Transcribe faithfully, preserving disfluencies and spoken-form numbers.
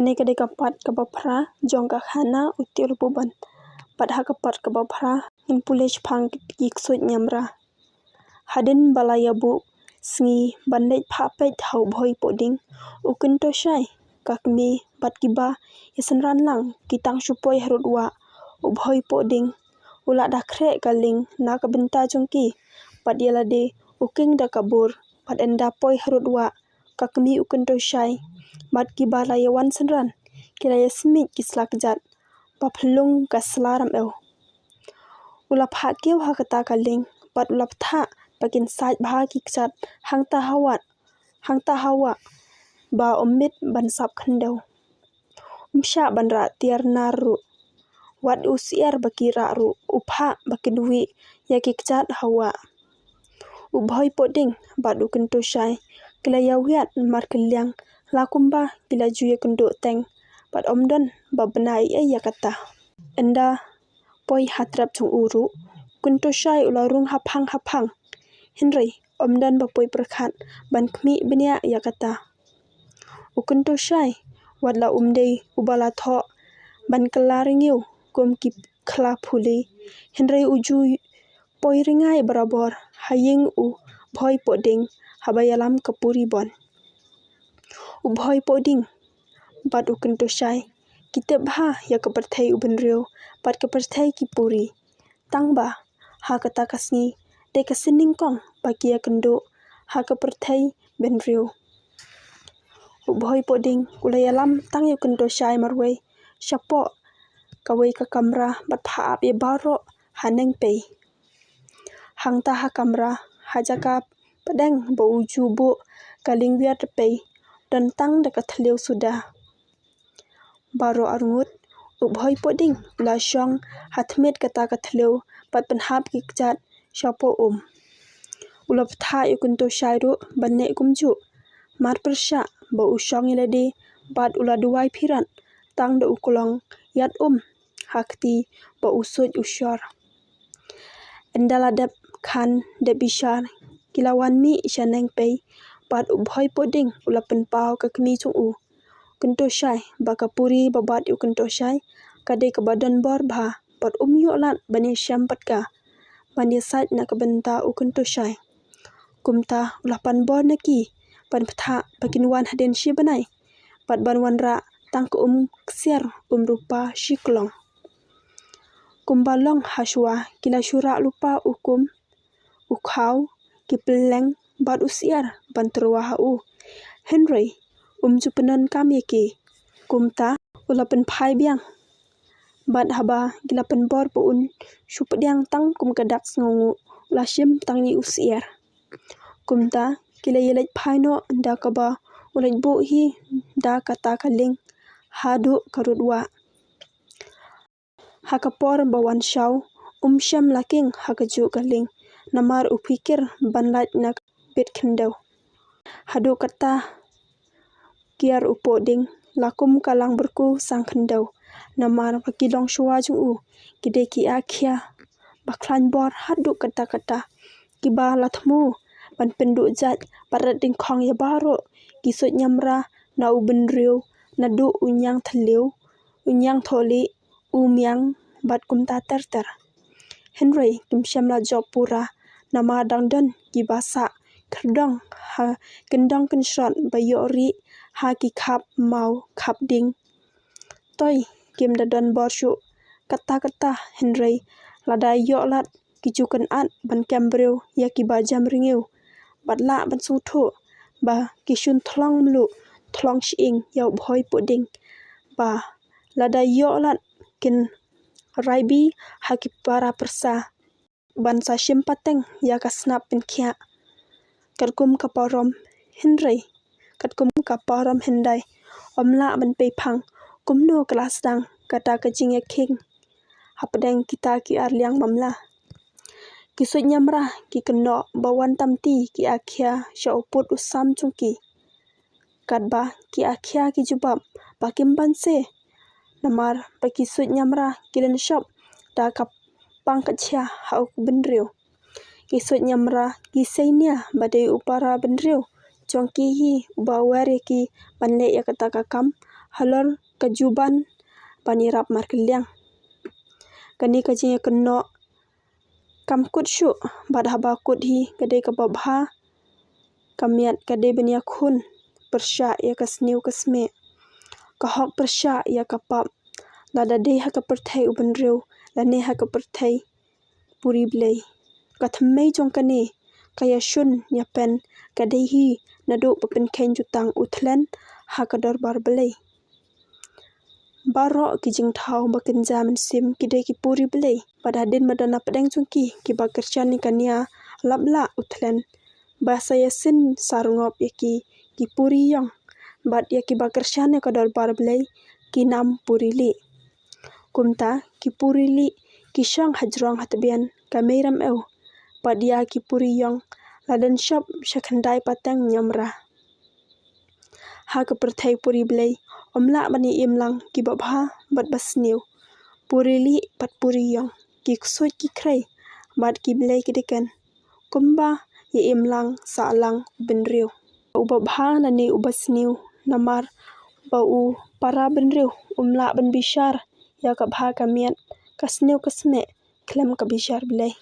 Kane ka dei ka part kaba phra jong ka khana u Tialbubon. Bad ha ka part kaba phra ngin pule shaphang ki ksuid niamra. Hadien ba la ïabuh sngi ban leit phah peit ha u Bhoi Pohding, u Kyntoshai, ka kmie bad kiba ïasynran lang ki tang shu poi harud wah. U Bhoi Pohding u la da khreh ka lieng na ka bynta jong ki bad ïa lade u kieng da ka bor. Bad ynda poi harud wah, ka kmie u Kyntoshai bad kiba la ïawan synran ki la ïasmit ki sla kjat ba phyllung ka sla ramew. U la phah kiew ha kata ka lieng bad u la bthah ba kin sait bha ki kjat hangta ha wah, hangta ha wah ba ym bit ban sap khyndew. Um shah ban rah tiar nar ruh. Wat u syiar ba ki rah ruh u phah ba kin wih ïa ki kjat ha wah. U Bhoi Pohding bad u Kyntoshai ki la ïawiat markylliang la kumba ki la ju ïakynduh teng bad ym don ba bna ei ei ïa kata. Ynda poi ha trep jong u ruh, u Kyntoshai u la rung haphang haphang. Hynrei ym don ba poi pyrkhat ban khmih bniah ïa kata. U Kyntoshai wat la um dei uba la thoh ban kylla rngiew kum ki khla phuli, hynrei u ju poi rngai barabor ha ïing u Bhoi Pohding haba ïalam ka puri bon. U Bhoi Pohding bad u Kyntoshai ki tip bha ïa ka pyrthei u bynriew bad ka pyrthei ki puri. Tang ba ha kata ka sngi dei ka sngi nyngkong ba ki ïakynduh ha ka pyrthei bynriew. U Bhoi Pohding u la ïalam tang ïa u Kyntoshai marwei shapoh kawei ka kamra bad phah ap ïa baroh ha neng pei. Hangta ha kamra, ha jaka pdeng ba u ju buh ka lieng wiar pei, don tang da ka thliew suda. Baroh arngut u Bhoi Pohding u la shong ha thmiet kata ka thliew bad pynhap ki kjat shapoh um. U la bthah ïa u Kyntoshai ruh ban leh kumjuh, mar pyrshah ba u shong ïa lade bad u la duwai phirat tang da u klong ïat um ha kti ba u suid u shor. Ynda la dep khan dep bishar, ki la wan mih sha neng pei bad u Bhoi Pohding u la pynpaw ka kmie jong u. Kyntoshai, ba ka puri ba bat ïa u Kyntoshai ka dei kaba don bor bha bad um ïoh lad ban ïashem bad ka, ban ïasait na ka bynta u Kyntoshai. Kumta u la pan bor na ki ban bthah ba kin wan hadien shi bnai bad ban wanrah tang ka um ksiar um rupa shi klong. Kumba long ha shuwa ki la shu rah lypa u kum, u khaw, ki pylleng bad u syiar ban tyrwa ha u. Hynrei um ju pyndonkam ïa ki. Kumta u la pynphai biang. Bad haba ki la pynbor ba un shu pdiang tang kum ka dak sngewnguh, u la shim tang ïa u syiar. Kumta ki la ïaleit phai noh da kaba u leit buh hi da kata ka lieng haduh ka rud wah. Ha ka por ba wan shaw, um shem la kieng ha kajuh ka lieng, namar u phikir ban lait na ka bit khyndew. Haduh kata kiar u Pohding la kum ka lang byrku sang khyndew, namar ba ki longshuwa jong u ki dei ki akhia ba khlaiñ bor haduh katta katta, kiba la thmu ban pynduh jait bad rat dyngkhong ïa baroh ki suid niamra na u bynriew, naduh u niang thliew, u niang thohlieh, u miang bad kumta ter ter. Hynrei kim shym la jop pura, namar dang don kiba sah khyrdong ha kyndong kynshrot ba ïoh rieh ha ki khap maw khap dieng. Toi, kim da don bor shuh katta katta, hynrei lada ïoh lad ki ju kynad ban kem briew ïa kiba jem rngiew bad lah ban sngewthuh ba ki shun thlong mluh thlong shyieng ïa u Bhoi Pohding, ba lada ïoh lad kin rai bih ha ki para pyrsa ban sa shim pateng ïa ka snap pynkhiah. Katkum ka parom, hynrei katkum ka parom hyndai, ym lah ban peiphang kumno ka la sdang kata ka jingïakhing hapdeng kita ki arliang mamla. Ki suid niamra ki kynnoh ba wan tam ti ki akhia sha u pud u sam jong ki. Katba ki akhia ki jubab ba kim banse, namar ba ki suid niamra ki lynshop da ka pang ka jia ha u bynriew. Ki suid niamra ki seinia ba dei u para bynriew jong ki hi uba wer ïa ki ban leh ïa kata ka kam halor ka juh ban ban ïarap markylliang. Kane ka jingïakynnoh kam kut shuh, bad haba kut hi ka dei kaba bha. Ka miat ka dei ban ïakhun pyrshah ïa ka sniew ka smeh, ka hok pyrshah ïa ka pap, lada dei ha ka pyrthei u bynriew lane ha ka pyrthei puri Blei. Ka thymmei jong kane ka ïashun ïapen ka dei hi naduh ba pynkheiñ jutang u thlen ha ka dorbar Blei. Baroh ki jingthaw ba kynja mynsiem ki dei ki puri Blei, bad hadien ba don napdeng jong ki kiba kyrshan ïa ka nia laplah u thlen, ba sa ïasyn sarngop ïa ki ki puri ïong, bad ïa kiba kyrshan ïa ka dorbar Blei ki nam puri lieh. Kumta ki puri lieh ki shong hajrong ha tbian ka mei rymew, bad ïa ki puri ïong la don shop sha khyndai pateng ñiamra. Ha ka pyrthei puri Blei ym lah ban ïa im lang kiba bha bad ba sniew. Puri lieh bad puri ïong ki ksuid ki khrei bad ki blei ki dken, kumba ïa im lang sah lang u bynriew, uba bha lane uba sniew, namar ba u para bynriew um lah ban bishar ïa ka bha ka miat, ka sniew ka smeh khlem ka bishar Blei.